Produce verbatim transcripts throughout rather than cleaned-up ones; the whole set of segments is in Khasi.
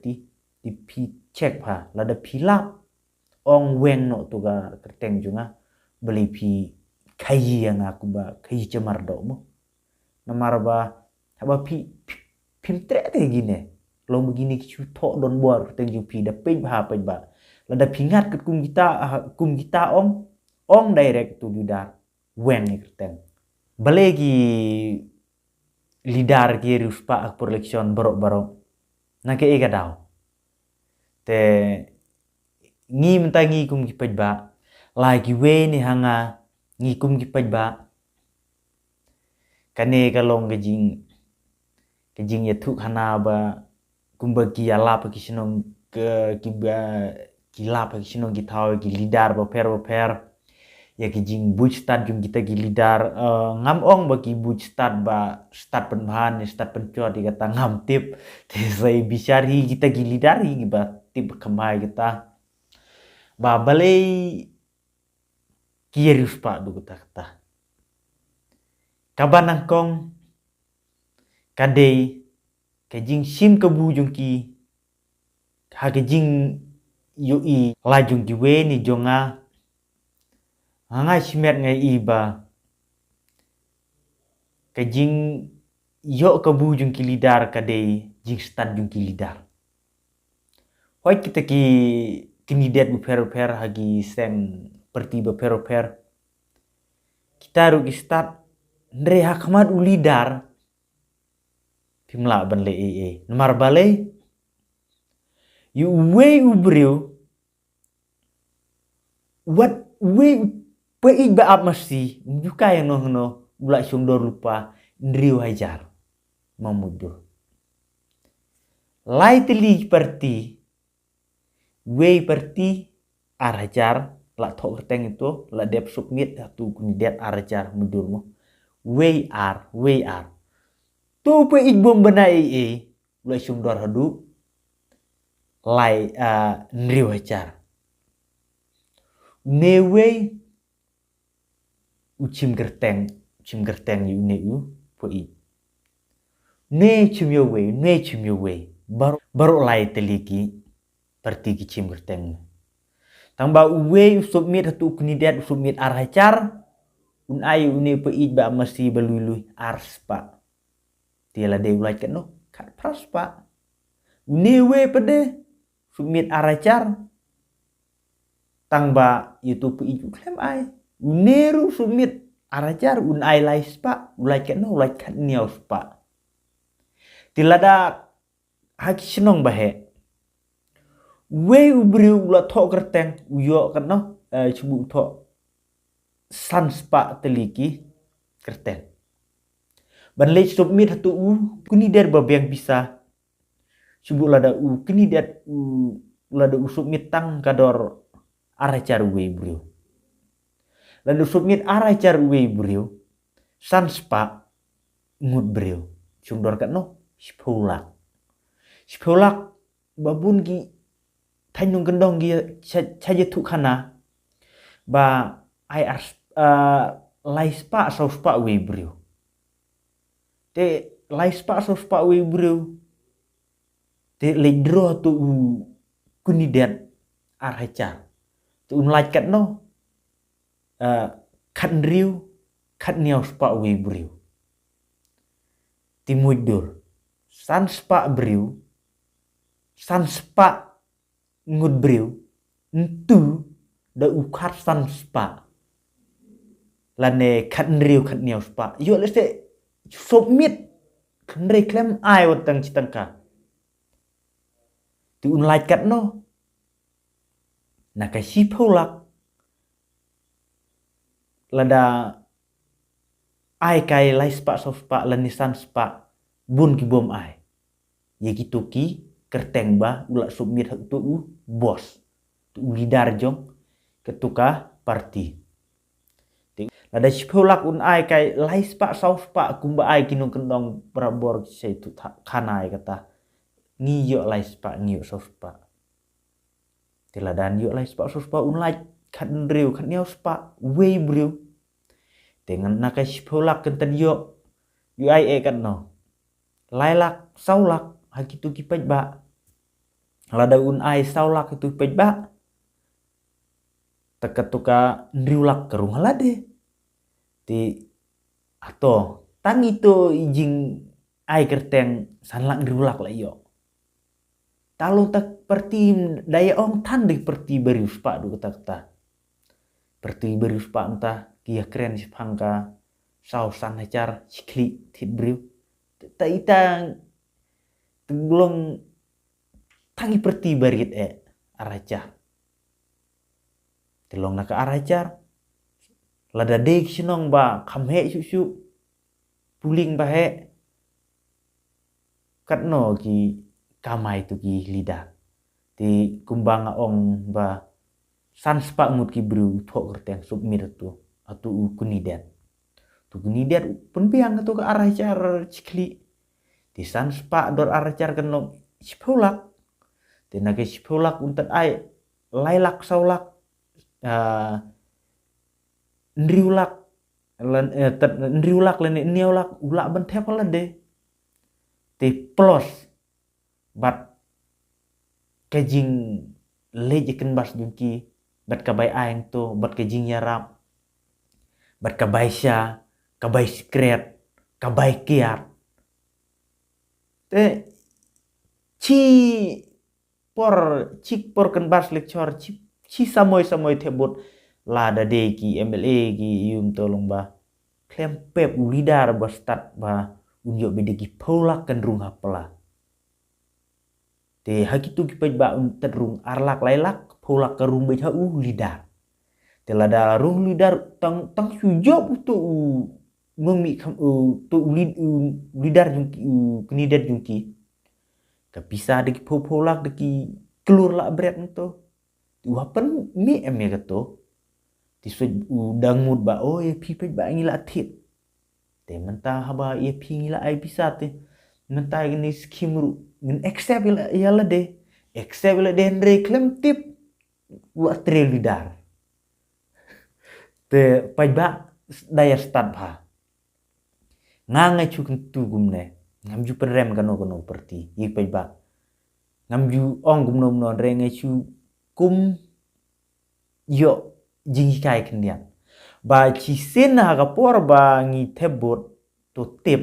Te phi check bha, lada phi lap ong weng noh tu ka kyrteng jong nga, balei phi khaïi ïa nga kumba khaïi sha mardor mo. Namar ba haba phi, phi, phim treh te kine, long ba kine ki shu thoh don bor kyrteng jong phi, da peit bha, peit bha. Lada phi ngat katkum kita, ah, kum kita ong, ong direct tu leader weng ïa kyrteng. Balei ki leader ki riewspah ha ka por election baroh baroh? Na kaei ka daw? Te ngi mynta ngi kum ki paidbah, la kiwei ne ha nga, ngi kum ki paidbah, kane ka long ka jing, ka jingïathuhkhana ba kumba ki ïalap ha ki shnong, ki, kiba ki lap ha ki shnong ki thaw, ki leader bapher bapher, ïa ki jingbuj stad jong kita ki leader. Eh, ngam ong ba ki buj stad ba stad pynbha ne stad pynchot, ïa kata ngam tip. Te sa ïa bishar hi kita ki leader hi kiba tip kham bha ïa kata, ba balei ki ïa riewspah haduh katta katta. Kaba nyngkong ka dei ka jingshim kabu jong ki ha ka jingïohi la jong kiwei ne jong nga. Nga, nga shimet nga i ba ka jingïoh kabu jong ki leader ka dei jingstad jong ki leader. Hooid kita ki candidate bapher bapher ha ki seng party bapher bapher, kita ruh ki stad, hynrei ha khmat u leader phim lah ban leh ei ei. Namar balei? Ïa uwei u briew, wat uwei u paid ba ap masi, um ju kai hangno hangno, u la shong dor lypa hynriew hajar. Mut dur. Lai tylli party, wei party ar hajar, la thoh kyrteng ïa uto, la dep submit ha uto u candidate ar hajar, mut dur mo. Wei ar, wei ar. Uto u paid bym bna ei ei, u la shong dor haduh lai, ah, hynriew hajar. Une wei u shim kyrteng, u shim kyrteng ïa une u paid. Une u shim ïa uwei, une u shim ïa uwei. Baroh, baroh lai tylli ki party ki shim kyrteng. Tang ba uwei u submit ha uto u candidate, u submit ar hajar, un ai ïa une u paid ba ap masi ba lui lui ar spah. Te la dei u lait katno? Khatphra spah. Une uwei pat de submit ar hajar, tang ba ïa uto u paid u khlem ai. Une ruh submit ar hajar, un ai lai spah, u lait katno? U lait khathynñiew spah. Te lada ha ki shnong ba heh, uwei u briew u la thoh kyrteng, u ïoh katno? Eh, shu buh u thoh san spah tylli ki kyrteng. Ban leit submit ha uto u candidate ba biang pisa, shu buh lada u candidate u, lada u submit tang ka dor ar hajar uwei u briew. Lada u submit ar hajar uwei u briew, san spah ngut briew, shong dor katno? Shiphew lak. Shiphew lak ba bun ki thaiñ nongkyndong ki sha, sha ïathuhkhana ba ai ar, ah, lai spah saw spah uwei u briew. Te lai spah saw spah uwei u briew, te leit draw uto u candidate ar hajar, te un lait katno? Eh, khathynriew, khathynñiew spah uwei u briew. Te mut dur, san spah briew, san spah ngut briew, ntu da u khatsan spah lane khathynriew, khathynñiew spah. Ïoh lehse submit, hynrei khlem ai wat tang shi tyngka. Te un lait katno? Na ka shiphew lak, lada ai kai lai spah saw spah lane san spah, bun ki bym ai. Ïa kito ki kyrteng ba u la submit ha uto u boss, uto u leader jong kato ka party. Te lada shiphew lak un ai kai lai spah saw spah kumba ai ki nongkyndong barabor, ki sha ïathuhkhana ïa kata, ngi ïoh lai spah, ngi ïoh saw spah. Te lada un ïoh lai spah saw spah, un lait khathynriew, khathynñiew spah uwei u briew. Te ngan na ka shiphew lak kan tang ïoh, ïoh ai eh katno? Lai lak, saw lak ha kito ki paidbah. Lada un ai saw lak ïa uto u paidbah, te kato ka hynriew lak ka rung ha lade. Te hato tang ito i jingai kyrteng san lak hynriew lak la ïoh. Te long ta parti, da ïa ong than da ki parti ba hynriew spah haduh katta katta. Parti ba hynriew spah mynta ki ïa kren shaphang ka saw san hajar shi khlieh thied briew. Te ita te long tang i parti ba rit eh ar hajar. Te long na ka ar hajar. Lada dei ki shnong ba kham heh shuh shuh, polling ba heh, katno ki kamai ïa uto ki leader? Te kumba nga ong ba san spah ngut ki briew thoh kyrteng submit ïa uto, ïa uto u candidate. Uto u candidate u pynbiang ïa uto ka ar hajar shi khlieh. Te san spah dor ar hajar kan long shiphew lak. Te na ka shiphew lak un tad ai lai lak, saw lak, ah, hynriew lak, lan, eh, tad hynriew lak lane hynñiew lak u lah ban thep ha lade. Te plus bad ka jingleit ïakynbas jong ki, bad ka bai ai hangto, bad ka jingïarap, bad ka bai sha, ka bai sikret, ka bai kiad. Te shi por, shi por kynbas lecture, shi, shi samoi samoi thep vote, lada dei ki M L A ki ïum to long ba khlem pep u leader ba stad ba un ïoh beit da ki phew lak kan rung ha pla. Te ha kito ki paidbah un tad rung ar lak lai lak, phew lak ka rung beit ha u leader. Te lada rung leader tang, tang shu jop uto u nongmihkhmat, uto u lead-, u leader jong ki, u candidate jong ki, ka pisa da ki phew phew lak da ki klur lak bret hangto. Te u hap pynmih em ïa kato? Te shu u dang mut ba, oh, ïa phi paidbah ngi la thied. Te mynta haba ïa phi ngi la ai pisa te mynta ïa kane skim ruh ngin accept ïa la, ïa lade. Accept ïa lade hynrei khlem tip u la trei u leader. Te paidbah da ïa stad bha. Nga nga shu kyntu kumne. Ngam ju pynrem kano kano parti ïa paidbah. Ngam ju ong kumno kumno hynrei nga shu kum ïoh jinghikai khyndiat. Ba shisien ha ka por ba ngi thep vote to tip.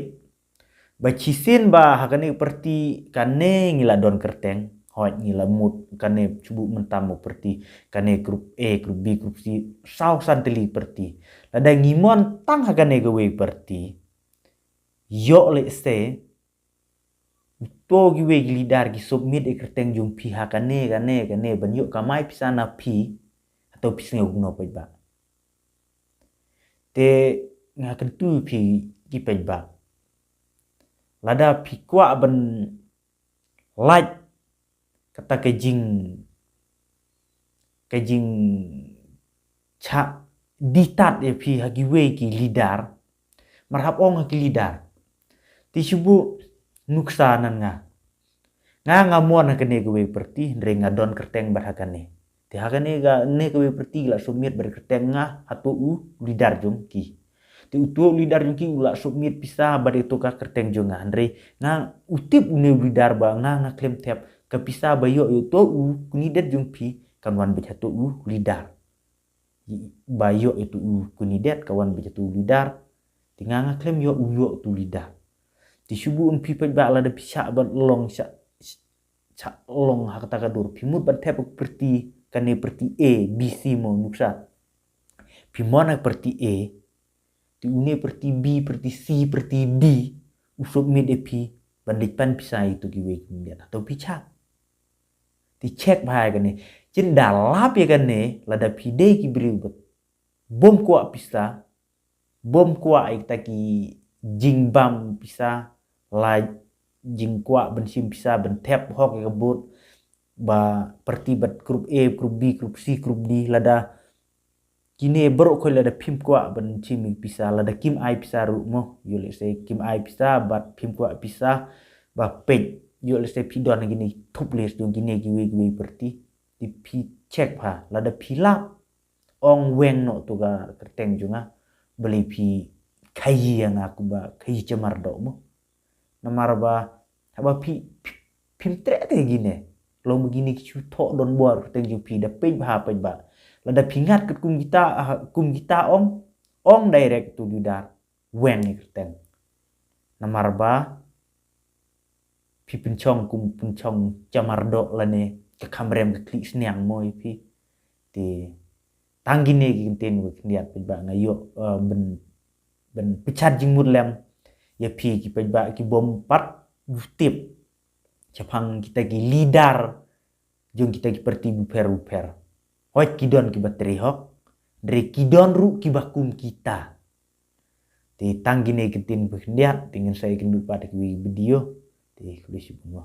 Ba shisien ba ha kane ka parti kane ngi la don kyrteng. Hooid ngi la mut kane shu buh mynta mo parti. Kane group A, group B, group C. Saw san tylli parti. Lada ngi mon tang ha kane kawei parti. Ïoh lehse uto kiwei ki leader ki submit ïa kyrteng jong phi ha kane, kane, kane, ban ïoh kamai pisa na phi, hato phi sngew kumno paidbah? Te nga kyntu ïa phi ki paidbah. Lada phi kwah ban lait kata ka jing, ka jingshah ditat ïa phi ha kiwei ki leader. Mar hap ong ha ki leader. Te shu buh nuksa na nga. Nga nga mon ha kane kawei parti, hynrei nga don kyrteng bad ha kane. Te ha kane kane kawei parti la submit bad kyrteng nga hato u leader jong ki. Te uto u leader jong ki u la submit pisa bad ïa uto ka kyrteng jong nga. Hynrei nga u tip une u leader ba nga nga khlem thep, ka pisa ba ïoh ïa uto u candidate jong phi kan wan beit hato u leader. Ba ïoh ïa uto u candidate ka wan beit hato u leader. Te nga nga khlem ïoh u ïoh uto u leader. Te shu buh un phi paidbah lada phi shah ban long shah, shah long ha kata ka dur. Phi mut ban thep parti kane parti A, B, C mo nuksa. Phi mon ha parti A. Te une parti B, parti C, parti D u submit ïa phi ban leit pan pisa ïa uto kiwei ki candidate. Hato phi shah? Te check bha ïa kane. Shisien da lap ïa kane lada phi dei ki briew ba bym kwah pisa, bym kwah ïa kita ki jingbam pisa, la jingkwah ban shim pisa ban thep hok ïa ka vote ba parti bad group A, group B, group C, group D, lada kine baroh khoit lada phim kwah ban shim ïa pisa, lada kim ai pisa ruh mo, ïoh lehse kim ai pisa bad phim kwah pisa ba peit, ïoh lehse phi don ha kine top list jong kine kiwei kiwei parti. Te phi check bha lada phi lap ong weng noh to ka kyrteng jong nga, balei phi khaïi ïa nga kumba khaïi sha mardoh mo? Namar ba haba phi, phi, phim treh te kine. Long ba kine ki shu thoh don bor kyrteng jong phi da peit bha peit bha. Lada phi ngat kat kum kita, ah, kum kita ong, ong direct to dudar. Weng ïa kyrteng. Namar ba phi pynchong kum pynchong chamar doh lane ka kham rem ka khlieh sniang mo ïa phi. Te tang kine ki kyntien ba khyndiat peit bha nga ïoh, eh, ban, ban pyrchat jingmut lem ïa phi ki peit bha ki bym pat ju tip shaphang kita ki leader jong kita ki parti bapher bapher. Hooid ki don kiba trei hok, hynrei ki don ruh kiba kum kita. Te tang kine ki kyntien ba khyndiat, te ngin sa ïakynduh pat ha kiwei ki video. Te khublei shibun mo.